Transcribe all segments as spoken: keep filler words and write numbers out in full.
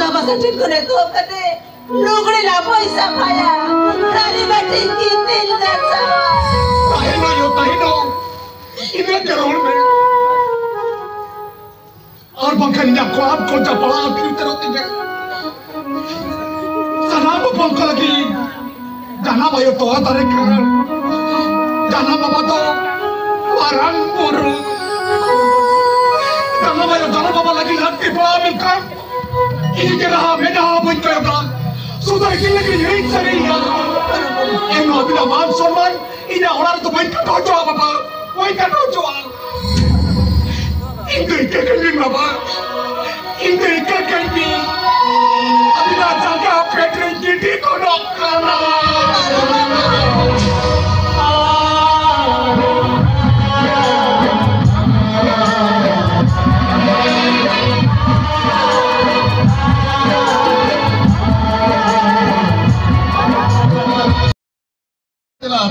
ᱫᱟᱵᱟ ᱥᱮᱴᱮᱨ ᱠᱚᱨᱮ ᱫᱚ ᱠᱟᱛᱮ ᱞᱩᱜᱽᱲᱤ ᱞᱟᱯᱚᱭ ᱥᱟᱯᱷᱟᱭᱟ, ᱛᱷᱟᱹᱨᱤ ᱵᱟᱹᱴᱤ ᱜᱤᱛᱤᱞ ᱜᱟᱥᱟᱣᱟ᱾ ᱛᱟᱦᱮᱱ ᱟᱭᱳ, ᱛᱟᱦᱮᱱ᱾ ᱤᱱᱟᱹᱜ ᱜᱮ ᱨᱚᱲ ᱢᱮ᱾ ᱟᱨ ᱵᱟᱝᱠᱷᱟᱱ ᱤᱧᱟᱹᱜ ᱠᱚᱲᱟᱢ ᱠᱚ ᱡᱟᱯᱲᱟᱣ ᱟᱹᱛᱤᱧ ᱩᱛᱟᱹᱨᱚᱜ ᱛᱤᱧᱟ᱾ ᱥᱟᱱᱟᱢ ᱦᱚᱯᱚᱱ ᱠᱚ ᱞᱟᱹᱜᱤᱫ ᱡᱟᱱᱟᱢ ᱟᱭᱳ ᱛᱚᱣᱟ ᱫᱟᱨᱮ ᱠᱷᱟᱱ, ᱡᱟᱱᱟᱢ ᱵᱟᱵᱟ ᱫᱚ ᱢᱟᱨᱟᱝ ᱵᱩᱨᱩ᱾ ᱡᱟᱱᱟᱢ ᱟᱭᱳ ᱡᱟᱱᱟᱢ ᱵᱟᱵᱟ ᱞᱟᱹᱜᱤᱫ ᱞᱟᱹᱠᱛᱤ ᱯᱟᱲᱟᱣ ᱞᱮᱱᱠᱷᱟᱱ, ᱤᱧ ᱜᱮ ᱞᱟᱦᱟ ᱢᱮᱫᱦᱟ ᱵᱟᱹᱧ ᱠᱚᱭᱚᱜᱟ᱾ ᱥᱩᱫᱷᱟᱹ ᱤᱧ ᱞᱟᱹᱜᱤᱫ ᱦᱤᱲᱤᱧ ᱥᱟᱹᱨᱤᱭᱟ᱾ ᱮᱱᱦᱚᱸ ᱟᱹᱵᱤᱱᱟᱜ ᱢᱟᱱ ᱥᱚᱱᱢᱟᱱ ᱤᱧᱟᱹᱜ ᱚᱲᱟᱜ ᱨᱮᱫᱚ ᱵᱟᱹᱧ ᱠᱟᱴᱟᱣ ᱦᱚᱪᱚᱣᱟᱜᱼᱟ ᱵᱟᱵᱟ, ᱵᱟᱹᱧ ᱠᱟᱴᱟᱣ ᱦᱚᱪᱚᱣᱟᱜᱼᱟ᱾ ᱤᱧ ᱫᱚ ᱤᱠᱟᱹ ᱠᱟᱹᱧ ᱵᱤᱱ ᱵᱟᱵᱟ, ᱤᱧ ᱫᱚ ᱤᱠᱟᱹ ᱠᱟᱹᱧ ᱵᱤᱱ᱾ ᱟᱹᱵᱤᱱᱟᱜ ᱡᱟᱸᱜᱟ ᱯᱷᱮᱰ ᱨᱮᱧ ᱜᱤᱰᱤ ᱜᱚᱫᱚᱜ ᱠᱟᱱᱟ᱾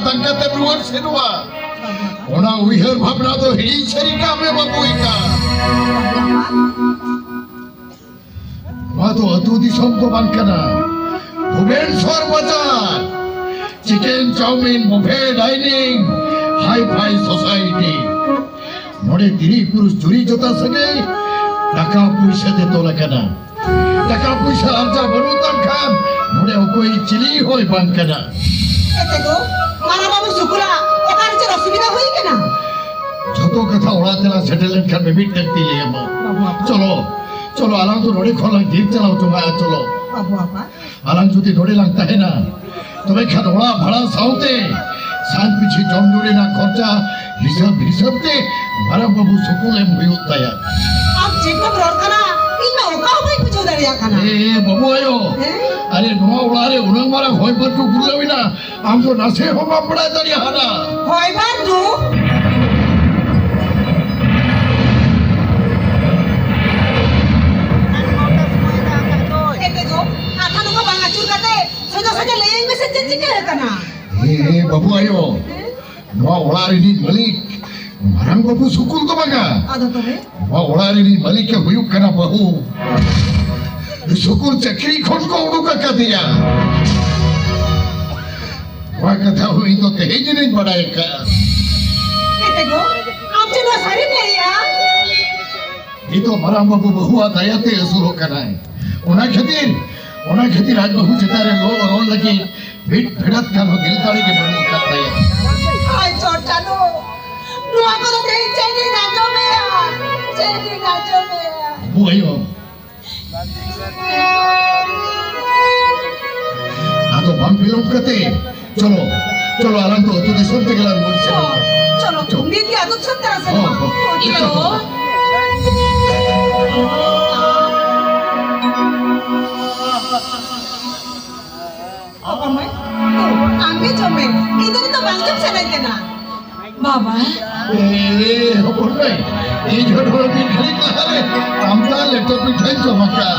ᱛᱟᱝ ᱠᱟᱛᱮ ᱨᱩᱣᱟᱹᱲ ᱥᱮᱱᱚᱜᱼᱟ᱾ ᱚᱱᱟ ᱩᱭᱦᱟᱹᱨ ᱵᱷᱟᱵᱽᱱᱟ ᱫᱚ ᱦᱤᱲᱤᱧ ᱥᱟᱹᱨᱤ ᱠᱟᱜ ᱢᱮ ᱵᱟᱹᱵᱩ ᱮᱸᱜᱟ᱾ ᱱᱚᱣᱟ ᱫᱚ ᱟᱹᱛᱩ ᱫᱤᱥᱚᱢ ᱫᱚ ᱵᱟᱝ ᱠᱟᱱᱟ, ᱵᱷᱩᱵᱮᱱᱥᱚᱨ ᱵᱟᱡᱟᱨ᱾ ᱪᱤᱠᱮᱱ, ᱪᱟᱣᱢᱤᱱ, ᱵᱩᱯᱷᱮ ᱰᱟᱭᱱᱤᱝ, ᱦᱟᱭ ᱯᱷᱟᱭ ᱥᱳᱥᱟᱭᱴᱤ᱾ ᱱᱚᱰᱮ ᱛᱤᱨᱤ ᱯᱩᱨᱩᱥ ᱡᱩᱨᱤ ᱡᱚᱛᱟ ᱥᱟᱹᱜᱟᱹᱭ ᱴᱟᱠᱟ ᱯᱩᱭᱥᱟᱹ ᱛᱮ ᱛᱚᱞ ᱟᱠᱟᱱᱟ᱾ ᱴᱟᱠᱟ ᱯᱩᱭᱥᱟᱹ ᱟᱨᱡᱟᱣ ᱵᱟᱹᱱᱩᱜ ᱛᱟᱢ ᱠᱷᱟᱱ ᱱᱚᱰᱮ ᱚᱠᱚᱭ ᱪᱤᱞᱤ ᱦᱚᱸᱭ ᱵᱟᱝ ᱠᱟᱱᱟ᱾ ᱮᱛᱮ ᱫᱚ ᱢᱟᱨᱟᱝ ᱵᱟᱹᱵᱩ ᱥᱩᱠᱩᱞᱟᱜ ᱚᱠᱟᱨᱮ ᱪᱮᱫ ᱚᱥᱩᱵᱤᱫᱷᱟ ᱦᱩᱭ ᱠᱟᱱᱟ? ᱡᱷᱚᱛᱚ ᱠᱟᱛᱷᱟ ᱚᱲᱟᱜ ᱛᱮᱞᱟᱝ ᱥᱮᱴᱮᱨ ᱞᱮᱱᱠᱷᱟᱱ ᱢᱤᱢᱤᱫᱴᱟᱝ ᱛᱤᱧ ᱞᱟᱹᱭ ᱟᱢᱟ᱾ ᱵᱟᱹᱵᱩ ᱟᱯᱟ᱾ ᱪᱚᱞᱚ, ᱪᱚᱞᱚ, ᱟᱞᱟᱝ ᱫᱚ ᱱᱚᱰᱮ ᱠᱷᱚᱱ ᱞᱟᱝ ᱡᱤᱨ ᱪᱟᱞᱟᱣ ᱡᱚᱝᱟ᱾ ᱪᱚᱞᱚ᱾ ᱵᱟᱹᱵᱩ ᱟᱯᱟ᱾ ᱟᱞᱟᱝ ᱡᱩᱫᱤ ᱱᱚᱰᱮ ᱞᱟᱝ ᱛᱟᱦᱮᱱᱟ, ᱛᱚᱵᱮ ᱠᱷᱟᱱ ᱚᱲᱟᱜ ᱵᱷᱟᱲᱟ ᱥᱟᱶᱛᱮ ᱥᱟᱸᱡ ᱯᱤᱪᱷᱤ ᱡᱚᱢ ᱧᱩ ᱨᱮᱱᱟᱜ ᱠᱷᱚᱨᱪᱟ ᱦᱤᱥᱟᱹᱵ ᱦᱤᱥᱟᱹᱵ ᱛᱮ ᱢᱟᱨᱟᱝ ᱵᱟᱹᱵᱩ ᱥᱩᱠᱩᱞ ᱮᱢ ᱦᱩᱭᱩᱜ ᱛᱟᱭᱟ᱾ ᱟᱢ ᱪᱮᱫ ᱠᱚᱢ ᱨᱚᱲ ᱠᱟᱱᱟ? ᱤᱧ ᱢᱟ ᱚᱠᱟ ᱦᱚᱸ ᱵᱟᱹᱧ ᱵᱩᱡᱷᱟᱹᱣ ᱫᱟᱲᱮᱭᱟᱜ ᱠᱟᱱᱟ᱾ ᱮ, ᱮ, ᱵᱟᱹᱵᱩ ᱟᱭᱳ, ᱦᱮᱸ? ᱟᱨᱮ, ᱱᱚᱣᱟ ᱚᱲᱟᱜ ᱨᱮ ᱩᱱᱟᱹᱜ ᱢᱟᱨᱟᱝ ᱦᱚᱭ ᱵᱟᱹᱨᱰᱩ ᱯᱩᱨᱟᱹᱣ ᱮᱱᱟ, ᱟᱢ ᱫᱚ ᱱᱟᱥᱮ ᱦᱚᱸ ᱵᱟᱢ ᱵᱟᱲᱟᱭ ᱫᱟᱲᱮᱭᱟᱜᱼᱟ᱾ ᱦᱚᱭ ᱵᱟᱹᱨᱰᱩ? ᱮᱱᱛᱮ ᱫᱚ ᱠᱟᱛᱷᱟ ᱱᱚᱝᱠᱟ ᱵᱟᱝ ᱟᱹᱪᱩᱨ ᱠᱟᱛᱮ ᱥᱚᱡᱷᱮ ᱥᱚᱡᱷᱮ ᱞᱟᱹᱭᱟᱹᱧ ᱢᱮᱥᱮ, ᱪᱮᱫ ᱪᱤᱠᱟᱹ ᱟᱠᱟᱱᱟ? ᱮ, ᱮ, ᱵᱟᱹᱵᱩ ᱟᱭᱳ, ᱦᱮᱸ? ᱱᱚᱣᱟ ᱚᱲᱟᱜ ᱨᱤᱱᱤᱡ ᱢᱟᱹᱞᱤᱠ ᱢᱟᱨᱟᱝ ᱵᱟᱹᱵᱩ ᱥᱩᱠᱩᱞ ᱫᱚ ᱵᱟᱝᱟ᱾ ᱟᱫᱚ ᱛᱚᱵᱮ? ᱱᱚᱣᱟ ᱚᱲᱟᱜ ᱨᱤᱱᱤᱡ ᱢᱟᱹᱞᱤᱠ ᱮ ᱦᱩᱭᱩᱜ ᱠᱟᱱᱟ ᱵᱟᱹᱦᱩ᱾ ᱥᱩᱠᱩᱞ ᱪᱟᱹᱠᱨᱤ ᱠᱷᱚᱱ ᱠᱚ ᱩᱰᱩᱠ ᱟᱠᱟᱫᱮᱭᱟ᱾ ᱱᱚᱣᱟ ᱠᱟᱛᱷᱟ ᱦᱚᱸ ᱤᱧ ᱫᱚ ᱛᱮᱦᱮᱧ ᱡᱮᱱᱤᱧ ᱵᱟᱰᱟᱭ ᱟᱠᱟᱫᱼᱟ᱾ ᱮᱛᱮ ᱜᱚ, ᱟᱢ ᱪᱮᱫ ᱱᱚᱣᱟ ᱥᱟᱹᱨᱤᱢ ᱞᱟᱹᱭᱮᱜᱼᱟ? ᱱᱤᱛᱚᱜ ᱢᱟᱨᱟᱝ ᱵᱟᱹᱵᱩ ᱵᱟᱹᱦᱩᱣᱟᱜ ᱫᱟᱭᱟᱛᱮ ᱟᱹᱥᱩᱞᱚᱜ ᱠᱟᱱᱟᱭ᱾ ᱚᱱᱟ ᱠᱷᱟᱹᱛᱤᱨ, ᱚᱱᱟ ᱠᱷᱟᱹᱛᱤᱨ ᱟᱡ ᱵᱟᱹᱦᱩ ᱪᱮᱛᱟᱱ ᱨᱮ ᱨᱚᱲ, ᱨᱚᱲ ᱞᱟᱹᱜᱤᱫ ᱵᱷᱤᱛ ᱯᱷᱮᱰᱟᱛ ᱠᱷᱟᱱ ᱦᱚᱸ ᱫᱤᱞ ᱫᱟᱲᱮ ᱜᱮ ᱵᱟᱹᱱᱩᱜ ᱟᱠᱟᱫ ᱛᱟᱭᱟ᱾ ᱦᱟᱭ ᱪᱚᱴ ᱪᱟᱸᱫᱚ, ᱱᱚᱣᱟ ᱠᱚᱫᱚ ᱛᱮᱦᱮᱧ ᱪᱮᱫ ᱤᱧ ᱟᱸᱡᱚᱢᱮᱜᱼᱟ? ᱪᱮᱫ ᱤᱧ ᱟᱸᱡᱚᱢᱮᱜᱼᱟ? ᱵᱟᱹᱵᱩ ᱟᱭᱳ, ᱟᱫᱚ ᱵᱟᱝ ᱵᱤᱞᱚᱢ ᱠᱟᱛᱮ ᱪᱚᱞᱚ, ᱪᱚᱞᱚ, ᱟᱞᱟᱝ ᱫᱚ ᱟᱹᱛᱩ ᱫᱤᱥᱚᱢ ᱛᱮᱜᱮ ᱞᱟᱝ ᱨᱩᱣᱟᱹᱲ ᱥᱮᱱᱚᱜᱼᱟ᱾ ᱪᱚᱞᱚ, ᱪᱚᱞᱚ᱾ ᱱᱤᱛ ᱜᱮ ᱟᱹᱛᱩ ᱫᱤᱥᱚᱢ ᱛᱮ ᱞᱟᱝ ᱥᱮᱱᱚᱜᱼᱟ᱾ ᱦᱚᱸ, ᱦᱚᱸ᱾ ᱤᱭᱳ᱾ ᱦᱚᱯᱚᱱ ᱢᱟᱹᱭ, ᱟᱢ ᱜᱮ ᱡᱚᱢ ᱢᱮ᱾ ᱤᱧ ᱫᱚ ᱱᱤᱛᱚᱜ ᱵᱟᱝ ᱡᱚᱢ ᱥᱟᱱᱟᱧ ᱠᱟᱱᱟ᱾ ᱵᱟᱵᱟ᱾ ᱮ, ᱦᱚᱯᱚᱱ ᱢᱟᱹᱭ, ᱤᱧ ᱦᱚᱸ ᱱᱚᱣᱟ ᱢᱤᱫ ᱜᱷᱟᱹᱲᱤᱡ ᱞᱟᱦᱟ ᱨᱮ ᱟᱢᱫᱟ ᱞᱮᱴᱚ ᱯᱤᱴᱷᱟᱹᱧ ᱡᱚᱢ ᱟᱠᱟᱫᱼᱟ᱾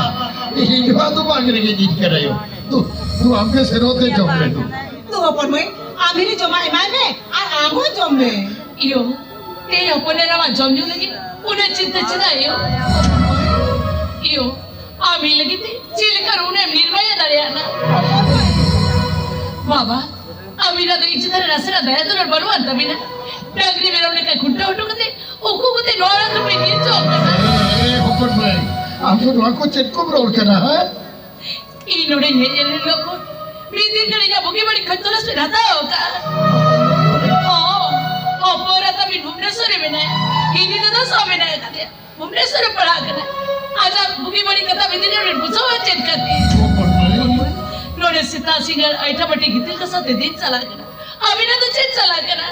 ᱤᱧ ᱦᱚᱸ ᱟᱫᱚ ᱵᱟᱝ ᱨᱮᱸᱜᱮᱡ ᱤᱧ ᱠᱟᱱᱟ ᱭᱳ᱾ ᱛᱩ, ᱛᱩ, ᱟᱢ ᱜᱮ ᱥᱮᱱᱚᱜ ᱛᱮ ᱡᱚᱢ ᱢᱮ ᱛᱩ᱾ ᱛᱩ ᱦᱚᱯᱚᱱ ᱢᱟᱹᱭ, ᱟᱢ ᱦᱚᱸ ᱡᱚᱢᱟᱜ ᱮᱢᱟᱭ ᱢᱮ ᱟᱨ ᱟᱢ ᱦᱚᱸ ᱡᱚᱢ ᱢᱮ᱾ ᱤᱭᱳ, ᱛᱮᱦᱮᱧ ᱦᱚᱯᱚᱱ ᱮᱨᱟ ᱢᱟ ᱡᱚᱢ ᱧᱩ ᱞᱟᱹᱜᱤᱫ ᱩᱱᱟᱹᱜ ᱪᱤᱱᱛᱟᱹ ᱪᱮᱫᱟᱜ ᱭᱳ? ᱤᱭᱳ, ᱟᱢ ᱤᱧ ᱞᱟᱹᱜᱤᱫ ᱛᱮ ᱪᱮᱫ ᱞᱮᱠᱟ ᱩᱱᱟᱹᱜ ᱮᱢ ᱱᱤᱨᱵᱟᱭᱟ ᱫᱟᱲᱮᱭᱟᱜᱼᱟ? ᱵᱟᱵᱟ, ᱟᱹᱵᱤᱱᱟᱜ ᱫᱚ ᱤᱧ ᱪᱮᱛᱟᱱ ᱨᱮ ᱱᱟᱥᱮᱱᱟᱜ ᱫᱟᱭᱟ ᱫᱩᱞᱟᱹᱲ ᱵᱟᱹᱱᱩᱜ ᱟᱱ ᱛᱟᱹᱵᱤᱱᱟ? ᱰᱟᱝᱨᱤ ᱢᱮᱨᱚᱢ ᱞᱮᱠᱟ ᱠᱷᱩᱱᱴᱟᱹᱣ ᱦᱚᱴᱚ ᱠᱟᱛᱮ ᱩᱠᱩ ᱠᱟᱛᱮ ᱱᱚᱣᱟ ᱚᱲᱟᱜ ᱫᱚᱯᱮ ᱧᱤᱨ ᱪᱚ ᱠᱟᱱᱟ᱾ ᱮ, ᱦᱚᱯᱚᱱ ᱢᱟᱹᱭ, ᱟᱢ ᱫᱚ ᱱᱚᱣᱟ ᱠᱚ ᱪᱮᱫ ᱠᱚᱢ ᱨᱚᱲ ᱠᱟᱱᱟ, ᱦᱮᱸ? ᱤᱧ ᱱᱚᱰᱮᱧ ᱦᱮᱡ ᱮᱱ ᱦᱤᱞᱳᱜ ᱠᱷᱚᱱ ᱢᱤᱫ ᱫᱤᱱ ᱜᱟᱱ ᱤᱧᱟᱹᱜ ᱵᱩᱜᱤ ᱵᱟᱹᱲᱤᱡ ᱠᱷᱚᱡᱽ ᱛᱚᱞᱟᱥ ᱵᱮᱱ ᱦᱟᱛᱟᱣ ᱟᱠᱟᱫᱼᱟ? ᱦᱚᱸ, ᱦᱚᱯᱚᱱ ᱮᱨᱟ ᱛᱟᱹᱵᱤᱱ ᱵᱷᱩᱵᱽᱱᱮᱥᱚᱨ ᱨᱮ ᱢᱮᱱᱟᱭᱟ, ᱤᱧ ᱫᱟᱫᱟ ᱥᱟᱶ ᱢᱮᱱᱟᱭ ᱟᱠᱟᱫᱮᱭᱟ᱾ ᱵᱷᱩᱵᱽᱱᱮᱥᱚᱨ ᱨᱮ ᱯᱟᱲᱦᱟᱜ ᱠᱟᱱᱟ᱾ ᱟᱡᱟᱜ ᱵᱩᱜᱤ ᱵᱟᱹᱲᱤᱡ ᱠᱟᱛᱷᱟ ᱢᱤᱫ ᱫᱤᱱ ᱨᱮ ᱵᱩᱡᱷᱟᱹᱣᱟ ᱪᱮᱫ ᱠᱷᱟᱹᱛᱤᱨ? ᱱᱚᱰᱮ ᱥᱮᱛᱟᱜ ᱥᱤᱸᱜᱟᱹᱲ ᱟᱭᱴᱟ ᱵᱟᱹᱴᱤ ᱜᱤᱛᱤᱞ ᱠᱚ ᱥᱟᱶᱛᱮ ᱫᱤᱱ ᱪᱟᱞᱟᱜ ᱠᱟᱱᱟ᱾ ᱟᱹᱵᱤᱱᱟᱜ ᱫᱚ ᱪᱮᱫ ᱪᱟᱞᱟᱜ ᱠᱟᱱᱟ?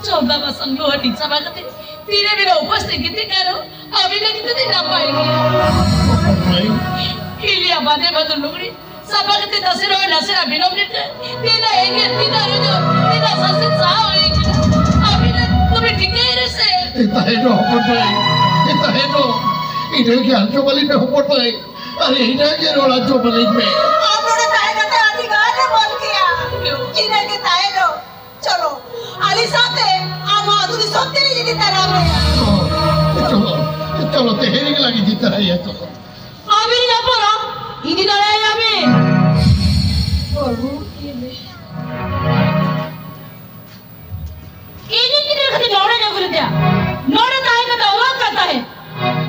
ᱪᱚᱸᱫᱟ ᱵᱟᱥᱟᱝ ᱞᱩ ᱦᱟᱹᱴᱤᱧ ᱪᱟᱵᱟ ᱠᱟᱛᱮ ᱛᱤᱱᱟᱹᱜ ᱵᱮᱲᱟ ᱩᱯᱟᱹᱥ ᱛᱮ ᱜᱤᱛᱤᱡ ᱠᱟᱱ ᱨᱮᱦᱚᱸ ᱟᱹᱵᱤᱱᱟᱜ ᱜᱤᱛᱤᱡ ᱫᱚ ᱱᱟᱯᱟᱭ ᱜᱮᱭᱟ᱾ ᱤᱞᱤᱭᱟ ᱵᱟᱫᱮ ᱵᱟᱫᱩ ᱞᱩᱜᱽᱲᱤ ᱥᱟᱯᱷᱟ ᱠᱟᱛᱮ ᱱᱟᱥᱮ ᱨᱮᱦᱚᱸ ᱱᱟᱥᱮᱱᱟᱜ ᱵᱤᱞᱚᱢ ᱞᱮᱱᱠᱷᱟᱱ ᱛᱤᱱᱟᱹᱜ ᱮᱜᱮᱨ, ᱛᱤᱱᱟᱹᱜ ᱨᱚᱡᱚ, ᱛᱤᱱᱟᱹᱜ ᱥᱟᱥᱮᱛ ᱥᱟᱦᱟᱣ ᱦᱩᱭ ᱠᱟᱱᱟ᱾ ᱟᱹᱵᱤᱱᱟᱜ ᱛᱚᱵᱮ ᱴᱷᱤᱠᱟᱹᱭ ᱨᱮ ᱥᱮ? ᱮ ᱛᱟᱦᱮᱸ ᱫᱚ ᱦᱚᱯᱚᱱ ᱵᱷᱟᱹᱭ, ᱮ ᱛᱟᱦᱮᱸ ᱫᱚ᱾ ᱤᱱᱟᱹ ᱜᱮ ᱟᱸᱡᱚᱢ ᱟᱹᱞᱤᱧ ᱢᱮ ᱦᱚᱯᱚᱱ ᱵᱷᱟᱹᱭ, ᱟᱨ ᱤᱱᱟᱹ ᱜᱮ ᱨᱚᱲ ᱟᱸᱡᱚᱢ ᱟᱹᱞᱤᱧ ᱢᱮ᱾ ᱟᱢ ᱱᱚᱰᱮ ᱛᱟᱦᱮᱸ ᱠᱟᱛᱮ ᱟᱹᱰᱤ ᱜᱟᱱ ᱮᱢ ᱚᱞ ᱠᱮᱭᱟ᱾ ᱤᱱᱟᱹ ᱜᱮ ᱛᱟᱦᱮᱸ ᱫᱚ᱾ ᱪᱚᱞᱚ, ᱟᱞᱮ ᱥᱟᱶᱛᱮ ᱟᱢ ᱦᱚᱸ ᱟᱹᱛᱩ ᱫᱤᱥᱚᱢ ᱛᱮᱞᱮ ᱤᱫᱤ ᱛᱟᱨᱟ ᱢᱮᱭᱟ᱾ ᱪᱚᱞᱚ, ᱪᱚᱞᱚ᱾ ᱪᱚᱞᱚ, ᱛᱮᱦᱮᱧ ᱜᱮ ᱞᱟᱝ ᱤᱫᱤ ᱛᱟᱨᱟᱭᱟ ᱛᱚ᱾ ᱟᱹᱵᱤᱱ ᱧᱟᱯᱟᱢᱟ, ᱤᱫᱤ ᱫᱟᱲᱮᱭᱟᱭᱟ ᱵᱤᱱ᱾ ᱤᱧᱤᱡ ᱜᱤᱫᱽᱨᱟᱹ ᱠᱷᱟᱹᱛᱤᱨ ᱱᱚᱰᱮᱧ ᱟᱹᱜᱩ ᱞᱮᱫᱮᱭᱟ᱾ ᱱᱚᱰᱮ ᱛᱟᱦᱮᱸ ᱠᱟᱛᱮ ᱚᱞᱚᱜ ᱠᱟᱱ ᱛᱟᱦᱮᱸᱫ᱾